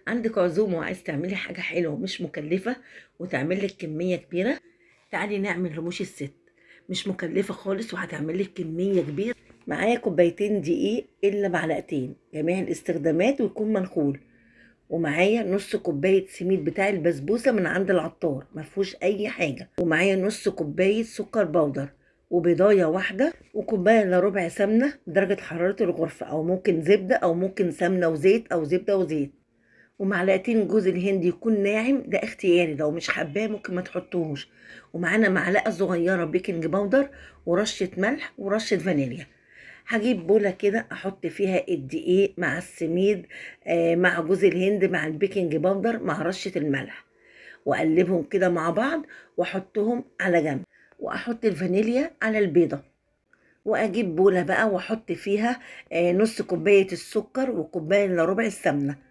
عندك عزومة وعايز تعملي حاجة حلوة مش مكلفة وتعمل لك كمية كبيرة. تعالي نعمل رموش الست، مش مكلفة خالص وهتعمل لك كمية كبيرة. معايا كوبايتين دقيق إلا معلقتين، جميع الاستخدامات، ويكون منخول. ومعايا نص كوباية سميد بتاع البسبوسة من عند العطار، مفهوش أي حاجة. ومعايا نص كوباية سكر بودر، وبيضاية واحدة، وكوباية إلا ربع سمنة بدرجة حرارة الغرفة، أو ممكن زبدة، أو ممكن سمنة وزيت، أو زبدة وزيت. ومعلقتين جوز الهند يكون ناعم، ده اختياري، لو مش حباه ممكن ما تحطوهوش. ومعانا معلقة صغيرة بيكنج باودر، ورشة ملح، ورشة فانيليا. هجيب بولة كده احط فيها الدقيق مع السميد، مع جوز الهند، مع البيكنج باودر، مع رشة الملح، واقلبهم كده مع بعض واحطهم على جنب. واحط الفانيليا على البيضة. واجيب بولة بقى واحط فيها نص كوباية السكر وكوباية الا ربع السمنة.